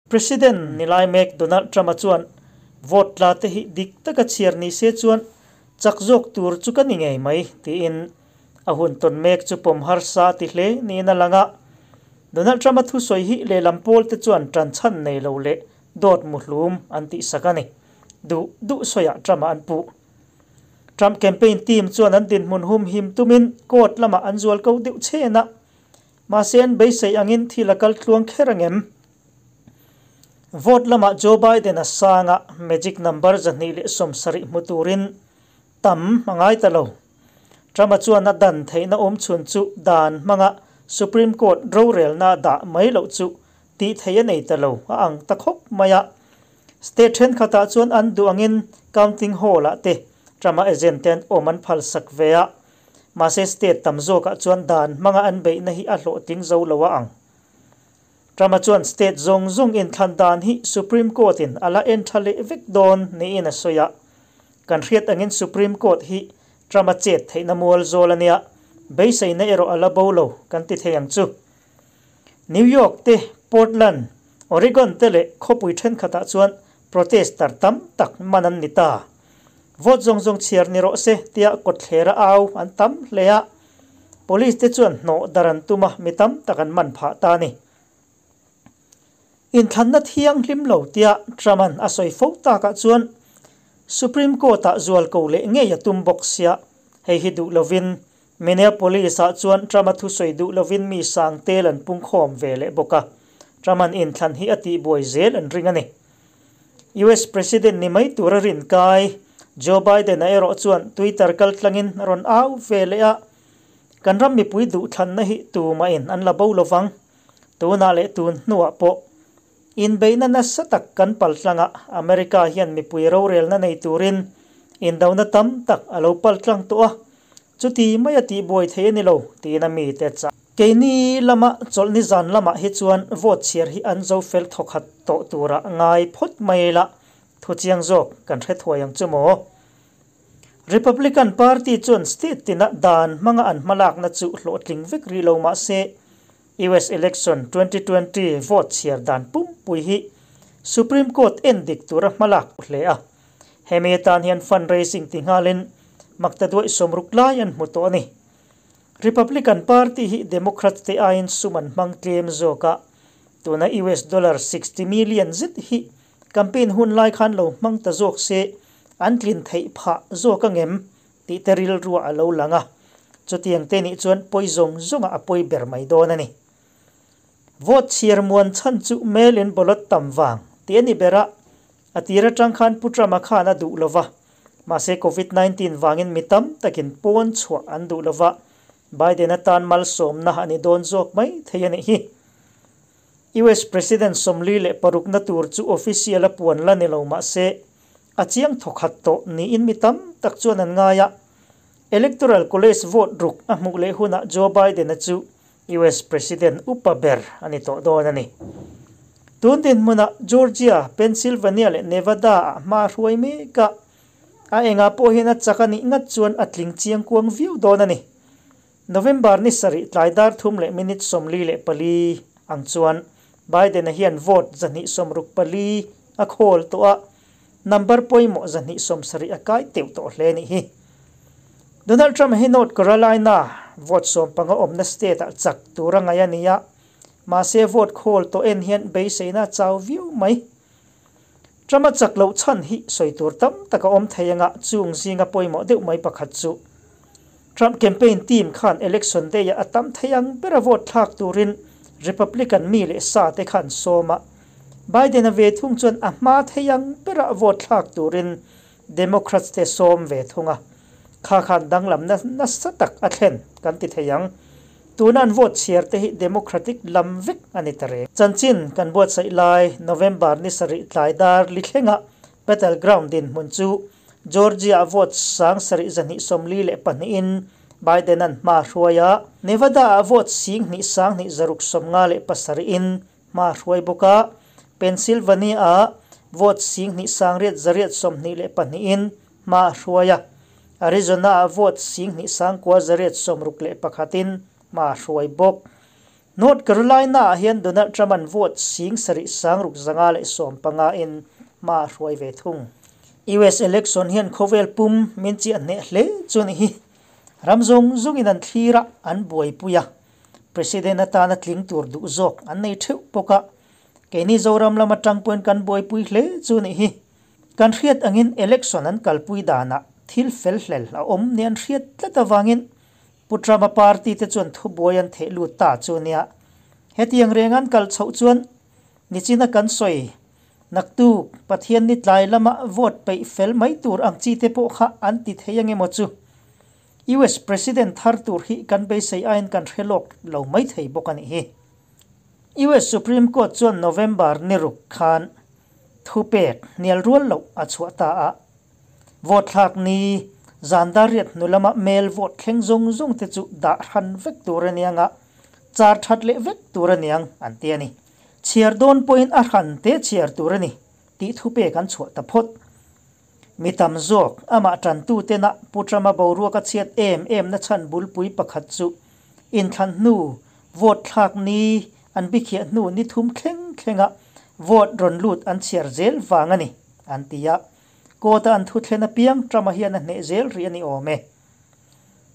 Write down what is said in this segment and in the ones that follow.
President ni lai mek Donald Trump-a chuan vote tla te hi dik taka chhiar ni se chuan chak zawk tur chu ka ni ngei mai tiin a hun tawn mek chu pawm harsa a ti hle niin a lang a. Donald Trump-a thusawi hi lehlam pawl te chuan tan chhan nei lo leh dawt muhlum an tihsak a ni. Duh duh sawiah Trump-a an puh. Trump campaign team chuan an dinhmun humhim tumin court lamah an zual ko deuh chhen a, mahse an beisei angin thil a kal tluang kher angem? Vote lamah Joe Biden-a sanga magic number 270 hmu turin tam a ngai ta lo. Trump-a chuan a dan theihna awm chhun chu dan hmanga Supreme Court rorelna a dah mai loh chu tih theih a nei ta lo a ang ta khawp mai a. State thenkhatah chuan an duh angin counting hall-ah te Trump-a agent te an awm an phalsak ve a, mahse state tam zawkah chuan dan hmanga an beihna hi a hlawhtling zo lo a ang. Trump-a chuan state zawng zawng inthlan dan hi Supreme Court-in a la en tha leh vek dawn niin a sawi a. Kan hriat angin Supreme Court hi Trump-a chet theihna mual zawl a nia, beiseina erawh a la bo lo kan ti thei ang chu. New York te, Portland, Oregon te leh khawpui thenkhatah chuan protester tam tak man an ni ta. Vote zawng zawng chhiar ni rawh se tia kawtthlera au an tam hle a. Police te chuan hnawh dar an tum a, mi tam tak an man phah ta a ni. Inthlanna thianghlim lo tia Trump-a'n a sawi fo takah chuan Supreme Court-ah zual ko leh ngei a tum bawk sia, hei hi duh lovin Minneapolis-ah chuan Trump-a thusawi duh lovin mi sang tel an pungkhawm ve leh bawk a, Trump-a'n inthlan hi a tihbuai zel an ring a ni. US President ni mai tura rinkai Joe Biden-a erawh chuan Twitter kaltlangin a rawn au ve leh a, Kan ram mipui duhthlanna hi tumahin an la bo lovang, tunah leh tun hnuah pawh. Inbeihna nasa tak kan paltlang a, America hian mipui rorelna nei turin indona tam tak a lo paltlang tawh a, chuti maia tihbuai thei a ni lo, tiin a mite chah. Keini lama chawlhni zan lamah hi chuan vote chhiar hi an zo fel thawkhat tawh tura ngai phawt mai la, thu chiang zawk kan hre thuai ang chu maw? Republican Party chuan state tina dan hmanga an hmalakna chu hlawhtling vek rih lo mah se, US election 2020 vote chhiar dan pumpui hi Supreme Court en dik tura hmalak hle a. Hemi atan hian fundraising ti nghalin maktaduaih 60 lai an hmu tawh a ni. Republican Party hi Democrats te aiin sum an hmang tlem zawk a, tuna US dollar 60 million zet hi campaign hun lai khan lo hmang ta zawk se an tlin theih phah zawk angem tih te rilruah a lo lang a, chutiang te nih chuan pawi zawng zawngah a pawi ber mai dawn a ni. Vote chhiar muan chhan chu mail-in ballot tam vang tih a ni ber a, a tir atang khan Pu Trump-a khan a duh lova, mahse Covid 19 vangin mi tam takin pawn chhuah an duh lova, Biden atan malsawmna a ni dawn zawk mai thei a nih hi. US President 46na tur chu official a puan la ni lo mahse a chiang thawkhat tawh niin mi tam tak chuan an ngai a. Electoral College vote ruk a hmuh leh hunah Joe Biden-a chu US President upa ber a ni tawh dawn a ni. Tun dinhmunah Georgia, Pennsylvania leh Nevada-ah hma a hruai mek a, a engah pawh hian a chak a nih ngat chuan a tling chiang kuang viau dawn a ni. November ni sarih tlai dar thum leh minute 44 ang chuan Biden-a hian vote 264 a khawl tawh a, number pawimawh 270 a kai teuh tawh hle a nih hi. Donald Trump hi North Carolina vote 15 awmna state-ah chak tur a ngaih a ni a, mahse vote khawl tawh en hian beiseina a chau viau mai. Trump-a chak loh chhan hi sawi tur tam tak a awm thei anga chung zinga pawimawh deuh mai pakhat chu Trump campaign team khan election day-ah a tam thei ang bera vote thlak turin Republican mi leh sa te khan sawm a, Biden-a ve thung chuan a hma thei ang bera vote thlak turin Democrats te sawm ve thung a, kha khan danglamna nasa tak a thlen kan ti thei ang. Tuna an vote chhiar te hi Democratic lam vek a ni ta reng. Chanchin kan buatsaih lai November ni sarih tlai dar li thlenga Battleground dinhmun chu Georgia-a vote sang sarih 242in Biden-a'n hma hruai a, Nevada-a vote 10,000 sang hnih zaruk 57in hma hruai bawk a, Pennsylvania-a vote 10,000 sang riat zariat 22in hma a hruai a, Arizona-a vote 10,000 sang kua zariat 61in hma a hruai bawk. North Carolina-ah hian Donald Trump-a'n vote 75,515 in hma a hruai ve thung. US election hian khawvel pum min chiah hneh hle chu a ni hi. Ram zawng zawngin an thlir a, an buaipui a. President atana tling tur duh zawk an nei theuh bawk a. Keini Zoram lam atang pawhin kan buaipui hle chu a nih hi. Kan hriat angin election an kalpui danah thil fel hlel a awm nia an hriat tlat avangin Pu Trump-a party te chuan thubuai an theh lut ta chu nia. Hetiang reng an kal chhoh chuan nichina kan sawi naktuk Pathian ni tlai lama vote peih fel mai tur ang chi te pawh kha an ti thei ange maw chu. US President thar tur hi kan beisei aiin kan hre lawk lo mai thei bawk a nih hi. US Supreme Court chuan November ni ruk khan thupek hnial rual loh a chhuah ta a. Vote thlak ni zan dar riat hnu lama mail vote thleng zawng zawng te chu dah hran vek tur a niang a, char that leh vek tur a niang an ti a ni. Chhiar dawn pawhin a hran te chhiar tur a ni tih thupek an chhuah ta phawt. Mi tam zawk amah tantutena Pu Trump-a boruak a chhiat em em na chhan bulpui pakhat chu inthlan hnu vote thlak ni an bikhiah hnu ni thum thleng thlenga vote rawn lut an chhiar zel vang a ni an ti a. Court-a an thuthlen apiang Trump-a hian a hneh zel rih a ni awm e.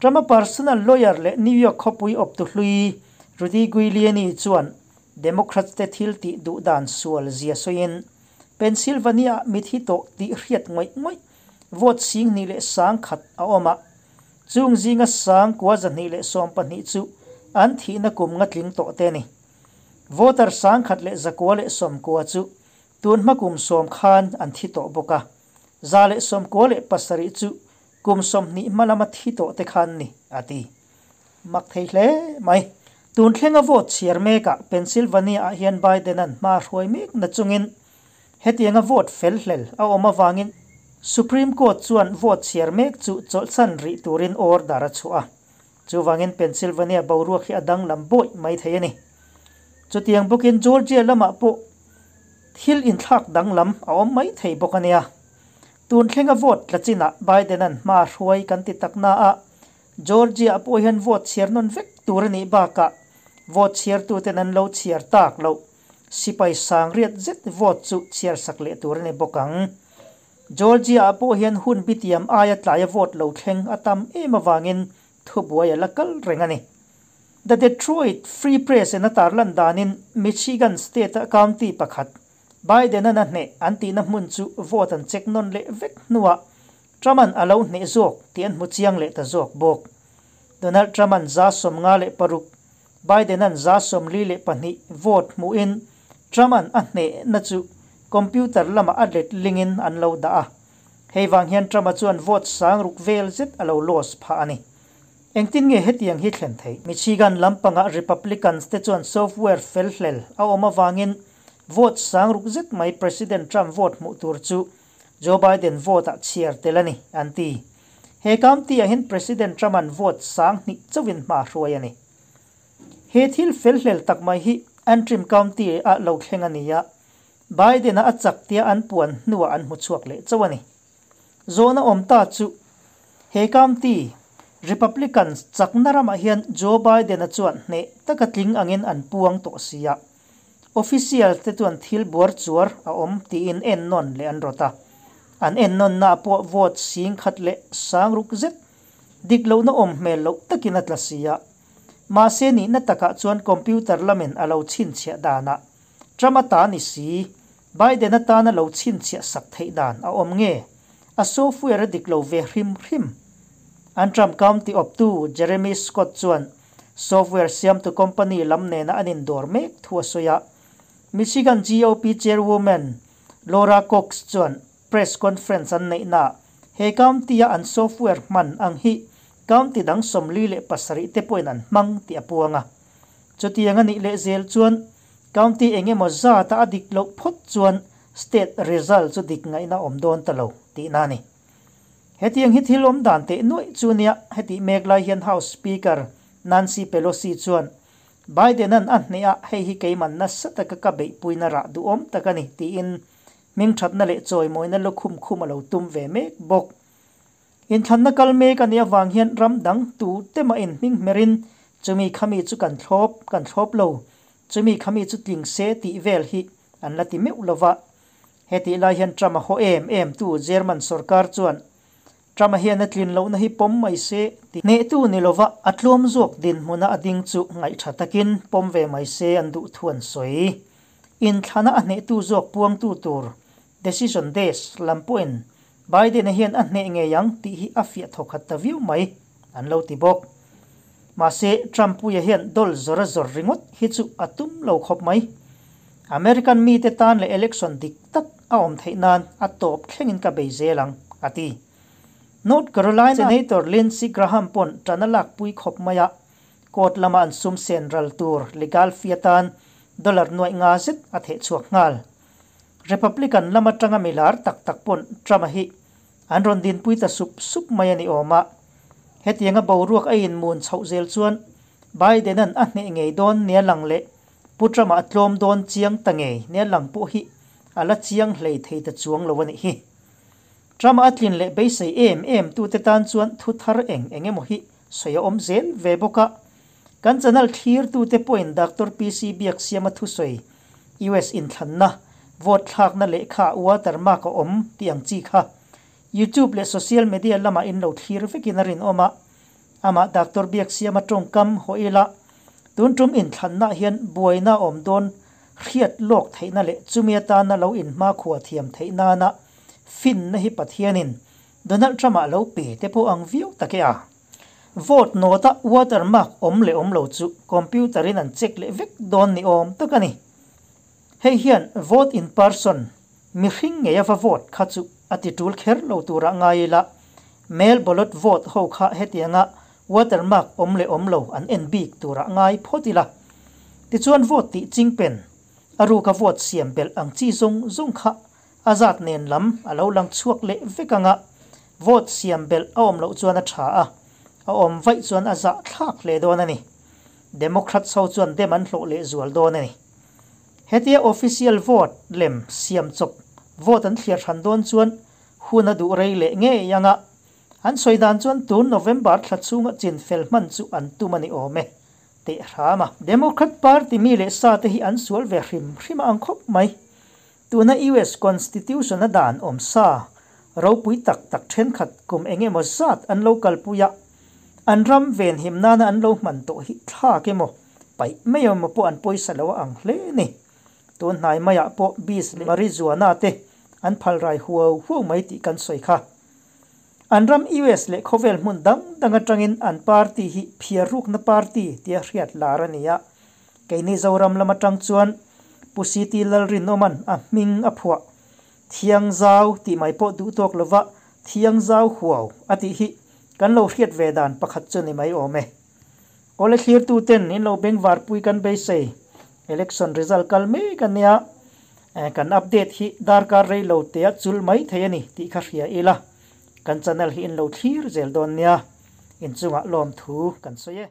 Trump-a personal lawyer leh New York khawpui awptu hlui Rudy Giuliani chuan Democrats te thil tih duh dan sual zia sawiin Pennsylvania-ah mithi tawh tih hriat ngawih ngawih vote 20,001 a awm a, chung zinga 9,212 chu an thihna kum nga tling tawh te a ni. Voter 1,990 chu Tun hma kum 10 khan an thi tawh bawk a, 197 chu kum 20 hma lama thi tawh te khan ni, a ti. Mak thei hle mai. Tun thlenga vote chhiar mekah Pennsylvania-ah hian Biden-a'n hma a hruai mek na chungin hetianga vote fel hlel a awm avangin Supreme Court chuan vote chhiar mek chu chawlhsan rih turin order a chhuah a. Chuvangin Pennsylvania boruak hi a danglam bawih mai thei a ni. Chutiang bawkin Georgia lamah pawh Thil inthlak danglam a awm mai thei bawk a nia. Tun thlenga vote tla chinah Biden-a'n hma hruai kan ti tak naah Georgia-ah pawh hian vote chhiar nawn vek tur a nih bakah vote chhiartuten an lo chhiar tak loh sipai sang riat zet vote chu chhiar sak leh tur a ni bawk ang. Georgia-ah pawh hian hun bitiam aia tlaia vote lo thleng a tam em avangin thubuai a la kal reng a ni. The Detroit Free Press in a tarlan danin Michigan state-a county pakhat, Biden-a'n a hneh an tihna hmun chu vote an check nawn leh vek hnuah Trump-a'n a lo hneh zawk tih an hmu chiang leh ta zawk bawk. Donald Trump-a'n 56, Biden-a'n 42 vote hmuhin Trump-a'n a hnehna chu computer lamah a let lingin an lo dah a. Hei vang hian Trump-a chuan vote 6000 vel zet a lo loss phah a ni. Engtin nge hetiang hi thlen theih? Michigan lampanga Republicans te chuan software fel hlel a awm avangin vote 6000 zet mai President Trump vote hmuh tur chu Joe Biden vote ah chhiar tel a ni, an ti. He county ah hian President Trump an vote 2000 chauhin hma hruai a ni. He thil fel hlel tak mai hi Antrim County ah lo thleng a ni a, Biden-a a chak tia an puan hnuah an hmu chhuak leh chauh a ni. Zawhna awm ta chu, he county Republicans chakna ramah hian Joe Biden-a chuan hneh taka tling angin an puang tawh si a, official te chuan thil buar chuar a awm tiin ennawn leh an rawt a. An ennawnnaah pawh vote 10,006 zet dik lohna awm hmel loh takin a tla si a. Mahse nihna takah chuan computer lamin a lo chhinchhiah danah Trump-a ta ni si, Biden-a tana lo chhinchhiah sak theih dan a awm nge? A software a dik lo ve hrim hrim. Antrim County awptu Jeremy Scott chuan software siamtu company lam nena an indawr mek thu a sawi a. Michigan GOP chairwoman Laura Cox chuan press conference an neihnaah he county-a an software hman ang hi county dang 47 te pawhin an hmang tih a puang a. Chutiang a nih leh zel chuan county eng emaw zata a dik loh phawt chuan state result chu dik ngaihna awm dawn ta lo tihna a ni. Hetiang hi thil awm dan teh nuaih chu nia hetih mek lai hian House Speaker Nancy Pelosi chuan Biden-a'n a hneh a hei hi keiman nasa taka ka beihpuina rah duhawm tak a ni tiin hmingthatna leh chawimawina lukhum khum a lo tum ve mek bawk. Inthlanna kal mek a nih avang hian ram dang tu te mah in hming hmerin Chumi khami chu kan thlawp, kan thlawp lo, chumi khami chu tling se tih vel hi an la ti meuh lova. Hetih lai hian Trump a haw em em tu German sorkar chuan Trump-a hian a tlin lohna hi pawm mai se tih hnehtu ni lova a tlawm zawk dinhmuna a ding chu ngaihṭha takin pawm ve mai se an duh thu an sawi. Inthlana a hnehtu zawk puangtu tur Decision Desk lam pawhin Biden-a hian a hneh ngei ang tih hi a fiah thawkhat ta viau mai an lo ti bawk. Mahse, Trump-puia hian dawl zawr a zawr ringawt hi chu a tum lo khawp mai. American mite tan leh election dik tak a awm theih nan a tawp thlengin ka bei zel ang, a ti. North Carolina Senator Lindsey Graham pawn ṭan a lakpui khawp mai a, court lama an sum sen ral tur legal fee atan dollar nuaih nga zet a theh chhuak nghal. Republican lam aṭanga mi lar tak tak pawn Trump-a hi an rawn dinpui ta sup sup mai a ni awm a. Hetianga boruak a inmun chhoh zel chuan Biden-a'n a hneh ngei dawn nia lang leh Pu Trump-a a tlawm dawn chiang ta ngei nia lang pawh hi a la chiang hlei thei ta chuang lo a nih hi. Trump-a a tlin leh beisei em em tute tan chuan thu thar eng eng emaw hi sawi a awm zel ve bawk a. Kan channel thlirtute pawhin Doctor PC Biaksiama thusawi US inthlanna, vote thlakna lehkha watermark a awm tih ang chi kha YouTube leh social media lamah in lo thlir vekin a rinawm a. Amah Doctor Biaksiama tawngkam haw ila tun tum inthlannaah hian buaina a awm dawn hriat lawk theihna leh chumi atana lo inhmakhua thiam theih nana finna hi Pathianin Donald Trump-ah lo pe te pawh ang viau tak e a. Vote nawta watermark awm leh awm lo chu computer-in an check leh vek dawn ni awm tak a ni. Hei hian vote in person, mihring ngei ava vote kha chu a ti tul kher lo turah ngai ila, mail ballot vote ho kha hetianga watermark awm leh awm lo an en bik turah ngai phawt ila. Tichuan vote tih chingpen, a ruka vote siam belh ang chi zawng zawng kha a zat nen lam a lo lang chhuak leh vek ang a, vote siam belh a awm loh chuan a tha a, a awm vaih chuan a zah thlak hle dawn a ni. Democrats ho chuan dem an hlawh leh zual dawn a ni. Hetia official vote lem siam chawp vote an thliar hran dawn chuan hun a duh rei leh ngei ang a, an sawi dan chuan tun November thla chhunga chin fel hman chu an tum a ni awm e, teh hram a. Democrat party mi leh sa te hi an sual ve hrim hrim a ang khawp mai. Tuna US Constitution a dan awm sa ropui tak tak thenkhat kum eng emaw zat an lo kalpui a, an ram venhim nana an lo hman tawh hi thlak emaw, paih mai emaw pawh an pawisa lo a ang hle ni. Tun hnai maiah pawh bees leh marijuana te an phal rai huau huau mai tih kan sawi kha. An ram US leh khawvel hmun dang dang atangin an party hi phiarrukna party tia hriat lar a ni a. Keini Zoram lam atang chuan Pu CT Lalrinawma'n a hming a phuah Thiangzau tih mai pawh duh tawk lova Thiangzau huau a tih hi kan lo hriat ve dan pakhat chu ni mai awm e. Awle thlirtuten in lo bengvarpui kan beisei. Election result kal mek a nia, kan update hi darkar rei lo tea chul mai thei a ni tih kha hria ila, kan channel hi in lo thlir zel dawn nia, inchungah lawmthu kan sawi e.